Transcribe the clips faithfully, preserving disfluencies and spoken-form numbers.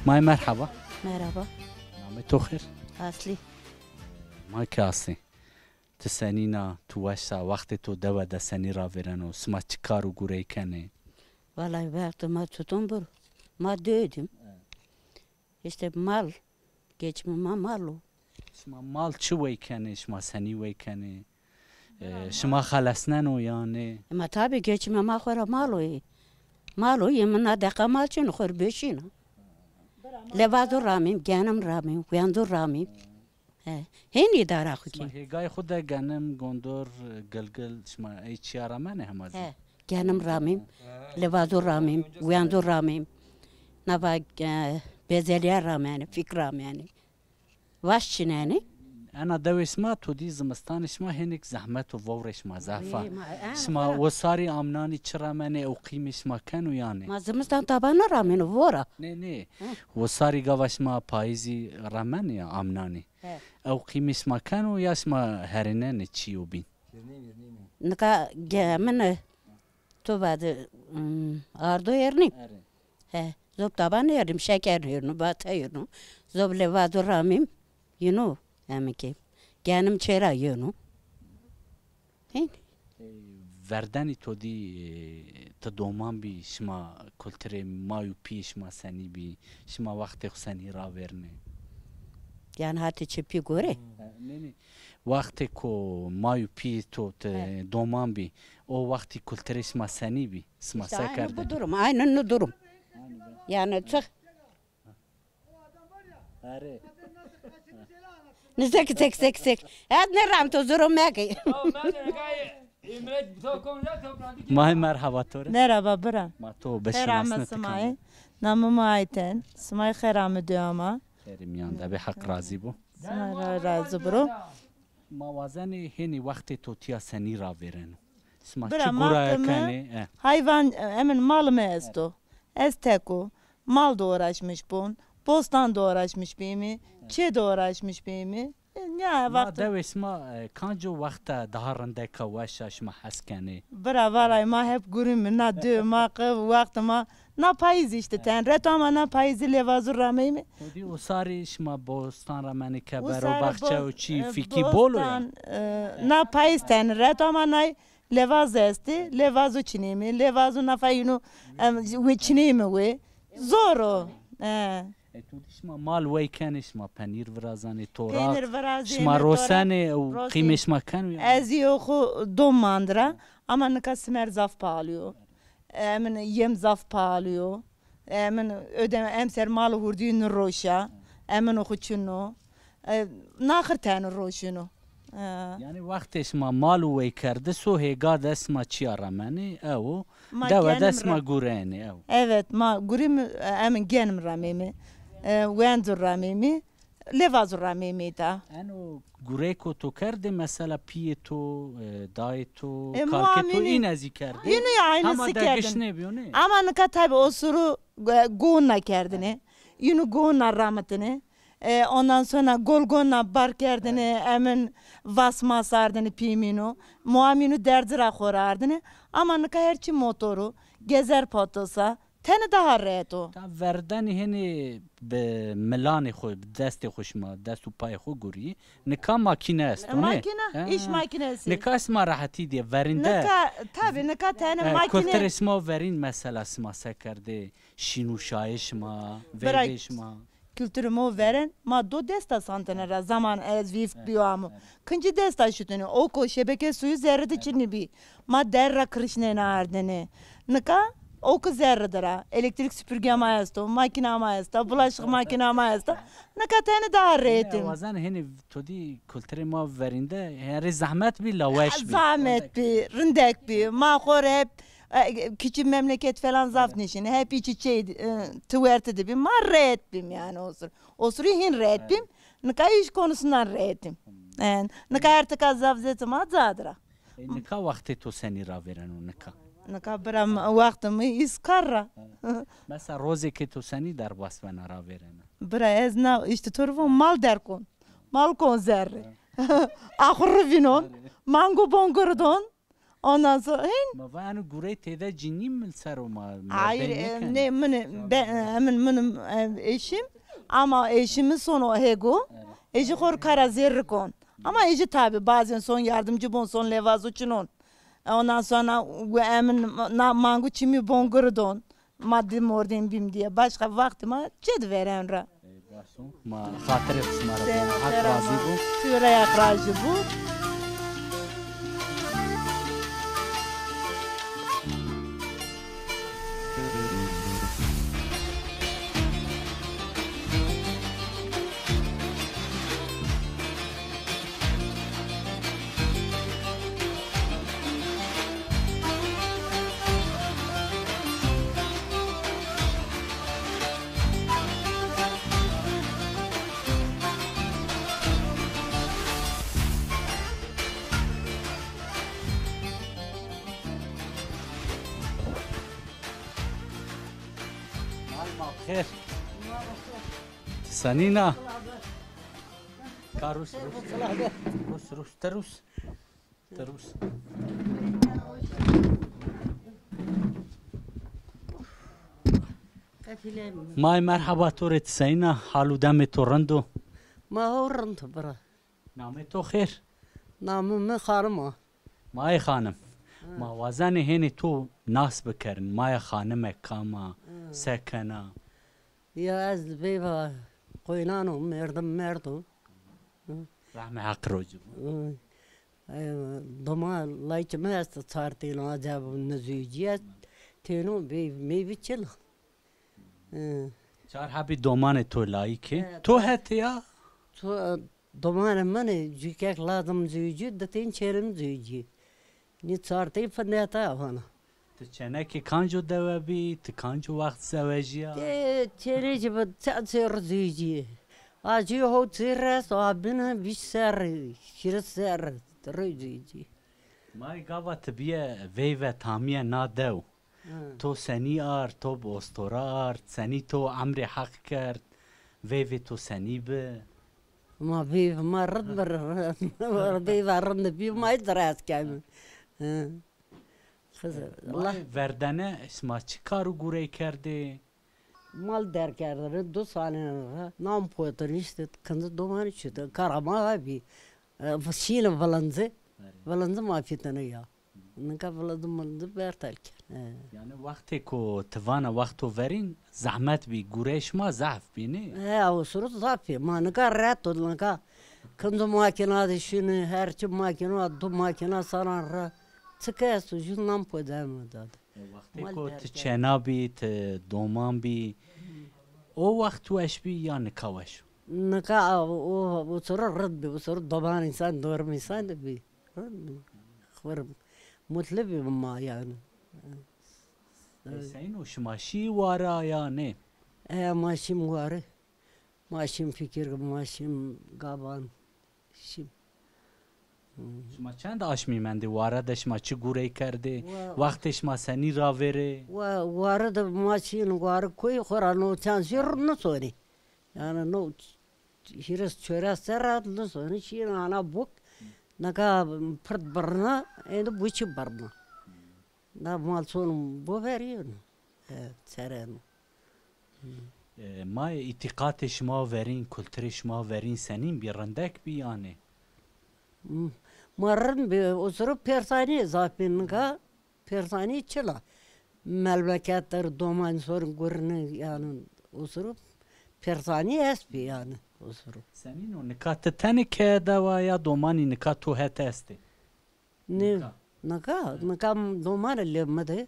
May merhaba. Merhaba. Namê to xêr? Aslî. Ma ke Aslî. Ti senîn a, tu weş a, wextê to dewe de senî ravêreno, sima çi kar û gurey kenê? Vallahi wextê ma çiton bir. Ma dödüm. Evet. İşte mal, geçimi ma mal o. Şima mal çi wey kenê, şima senî wey kenê? E, şima xelesneno ya nê? Ma tabi geçimi ma xo ra mal o. Mal o, yê mi na deqa mal çin, xo rê beşîna. Levazo ramîm, genim ramîm, wendo ramîm. He. Hênî îdara xo kî. Şima hêgayê xo de genim, gondor, gilgil, şima ey çîya remenê hema zî? He. Genim ramîm, levazo ramîm, wendo ramîm. Nava, e, bezelye ramenê, fik ramenê. Vaş çinenê. Ena dewê şima, to dî zimistanê şima hênik zehmet û vewrê şima zehf a. Ê, ma, e, şima vora. Wisarî amnanî çi remenê, ew qîmê şima keno ya nê? Ma zimistan taba nêramêno, vora. Nê, nê. He. Wisarî gava şima payîzî remenê ya amnanî. He. Ew qîmê şima keno ya şima herênenê çîyo bîn? Nika ge-, min, e, to vade, ım, ardo ernî. Erê. He, zob taban ernîm, şeker ernî, bata ernî. Zob levazo ramîm, yino, emike. Genim çêra yino. Hên? E, verdenî to dî, e, ti doman bî, şima kulturê may û pîyê şima senî bî, şima wextê xo senî ravêrnê? Yanî hatê çi pî gore? E, nê, nê. Wextê ko may û pîyê to ti doman bî, o wextî kulturê şima senî bî? Sima se kerdê? İşte aynı bu durum, aynı ne durum. Yani çık. Erê. Nizek, zek, zek, zek. Ez nêram, to zoro meke. May merhaba to rê. Merhaba bira. Ma to bişinasnê, ti kam ê? Namê mi Ayten. Simay xêr amê dewa ma. Xêrî mîyan de bê, Heq razî bo. Simay ra razî biro. Ma wazenê hênî wextê to tîya senî ravêreno? Sima çi guraya kenê? E. Hayvan, e, emin mal mi esto. Ez tek o. Mal de uğraşmış bon. Bostan de uğraşmış bîmî. Çê de uğraşmış bîmî. E, ya, ma wextê dewê sima, e, kanco wexta daha rindeka weş a, şima hes kenê? Bira, vallahi ma hep gurîme, na dewê ma qe wext ma, na payîz işte ten reto ama na payîzî lêvazo rameyme. Odî usarî şima bostan ramenê, keber û baxçe û çî, e, fikî bol o ya? Bostan, e, na payîz ten reto ama nay lêvaz estî, lêvazo çineyme, lêvazo nafa yîno, em, wê çineyme wê. Zor o. E. E, to dî şima mal wey kenê, şima penîr virazanê, toraq, şima rosenê, ew qîmê şima keno ya? Ez yo xo dom mandira, ama nika simer zaf pahalı yo. Emin yem zaf pahalı yo. Emin ödeme, emser mal hurdî niroşa. Emin xo çin o. E, naxir teni roşino. E. Yanî wextê şima mal û wey kerdiso, hêga de sima çîya remenê, ew o. Dewe de sima gurenê, ew. Evet, ma gurîme, e, emin genim rameyme. E, wendo rameyme. Lêvazo rameyme da. Eno gureyko to kerdê, mesela pîyê to, e, dayê to, e, kalkê to, îne zî kerdê? Yine aynısı kerdin. Hema de giş nêbîyo, nê? Ama nika tabi o suru, e, gonna kerdine. Yine gonna ramitine. E, ondan sonra golgona bar kerdine, emin vas mas ardine pîmîno. Muamîno derdi ra xo ra ardine. Ama nika her çî motoru, gezer patosa, teni daha rehet o. Ta verdenî hênî bi milanê xo, bi destê xo şima, dest û payê xo gurî. Nika makîne esto, nê? Makîne, îş makînesi. Nika sima rehetî dîye, verîn de. Nika, tabi, nika teni makîne. Kulturê sima verîn mesela sima se kerdê, şîn û şayê şima, veyvê şima. Kulturê mo verên, ma do desta santene ra zaman ez vîft bîyo amo. Kincî desta şutene, o ko şebeke suyu zerre de çinî bî. Ma der ra kirişnena ardene. Nika o ki zerre de ra. Elektrik süpürge ma esto, makîna ma esta, bulaşık makîna ma esta. Nika teni daha rehet îm. Wazan hênî to dî kulturê ma verînde, herê zehmet bî la weş bî. Zahmet bî, rindek bî. Ma xo rê hep E, küçük memleket falan zaf nişin. Hep iç içeydi, e, tuwerti de bi. Ma rehet bim yani o sürü. O sürü hin rehet bim. Nika iş konusundan rehetim. Yani, nika artık zaf zeti ma cadra. E, nika wextê to senî ravêreno nika? Nika bira, wextimi îskar ra. Mesela rozê ke to senî derbas bena ravêrena? Bira ez na işte to ro mal derkon. Mal kon zerre. Axurri vînon. Mango bon girdon. Ondan sonra hin. Ma va yanî gurey têde cinî mi ser o ma, ma Hayır, bey e, nêken. Ne, mini, ben, e, emin, mini, e, eşim. Ama eşimi son o hego. Evet. Eji xor kara zerri kon. Ama eji tabi bazen son yardımcı bon, son levazo çinon. E, ondan sonra ve emin na mangu çimi bon gırdon. Ma di mordem bim diye. Başka vakti ma çed veren ra. Ey, baş o. Ma xatirê xo şima ra dîyen. Haq razî bo. Tu ra Haq razî bo. Mal ma xêr. Ti senîn a? Ka rus, rus. Rus, rus, ti rus. Ti rus. May merheba to rê, ti senîn a? Hal û demê to rind o? Ma ho rind o bira. Namê to xêr? Namê mi Xanim a. Mayê Xanim. Ha. Ma wazenê hênê to nas bikerin. Maya Xanime kam a, ha, se kena? Ya ez veyva qoynan o, merdim merdo. Hı. Rehmê Heq roci bo. Hı. E, doma layikê mi esto çar têno, acaba nizewicî est. Têno veyv meyvi çil a. Hı. Çar hebî domanê to layikê. E, to çar. Hetê ya? To, e, domanê min ê, cûkek lazim zewicî, di tên çêrîn zewicî. Nî çar tey findeta vana. Ti çenekê kanco dewe bî? Ti kanco wext zewejîya? Ê, çênekê bi çend serr zewicî. A jû hewt serr est, a bîne vîst serr, hîris serr rê zewicî. May gava ti bîye veyve tamîye na dew. Hı. To senî ard, to bi ostora ard, senî to emrê Heq kerd, veyvê to senî bi? Ma veyvê ma rind bi, veyva rind bî, ma hîç res keme. Hı. Xizir, Allah. Verdene şima çi kar û gurey kerdê? Mal derg kerdene, du salên ra. Nan potin îşte, kinci domanî çutin. Kara ma ha bî. E, şîne vilinci. Erê. Vilinci ma fîtine ya. Nika vilinci milinci bertel kerd. E. Yanî wextê ku ti vana wexto verîn zehmet bî, gurey şima zehf bî, nê? He, o suru zaf bî. Ma nika rehet o, nika kinci makîna de şîne, her çi makîna, du makîna saran ra. Çike esto, jû nan potin dade. E, wextê ku ti çena bî, ti doman bî, o wext weş bî ya nika weş o? Nika o, o, o soro rind bî, o soro doman însan, dorm însan de bî. Rind bî. Xwir mutlu bî ma yanî. E, seyno şima şî wara ya nê? E, ma şîm ware. Ma şîm fikir, ma şîm gaban. Şîm. Şima çend aşmî mendê? Ware de şima çi gurey kerdê? Wa- Wextê şima senî ravêrê? Wa-, ware de ma şîn, ware koyî xo ra no çend serr nisonî. Yanî no hîris çewres serr ra nisonî şîn ana buk. Nika pird birna, êndî buçî birna. Na mal son bo verîyeno. E, sereno. E, ma îtîqatê şima verîn, kulturê şima verîn senîn bî, rindek bî yanî? M-, ma rind bî, o soro persanîye zaf bî nika, persanîye çil a. Melmeket der doman sor gurine yanî, o soro persanîye est bî yanî, o soro. Senîn o, nika ti tenê keye de wa ya domanî nika to het estê? Nê, nika, nika, nika domanê lê mi de.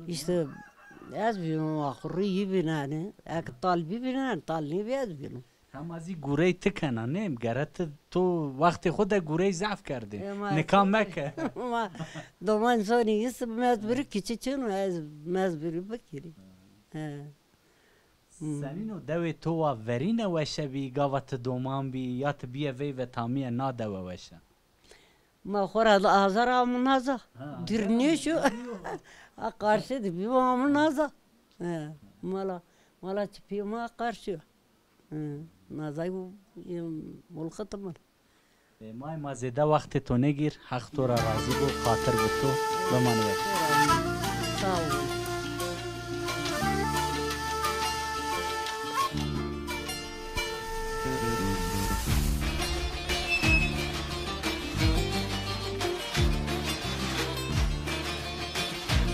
Îşte ez bîno, axurî yî vînenê. Eke tal bî vînenê, tal nêbî ez bîno. Hema zî gurey ti kena, nê? Gere ti, to wextê xo de gurey zaf kerdê. Nika meke. Ma doman sonî îs mecburî kiçi çin o, ez mecburî bikirî. He. Senîn o dewê to wa verîne weşe bî, gava ti doman bî, ya ti bîye veyve tamîye na dewe weşe? Ma xora de azar amo naza. Ha, dûr nêşo. A qarşî de bî amo naza. He, mala, mala çipî ma qarşî yo. He, nazay bu, mulxit mi? E, may ma zêde wextê to nêgîr, Heq to ra razî bo, xatir bi to, bimanî weş. Sağ ol.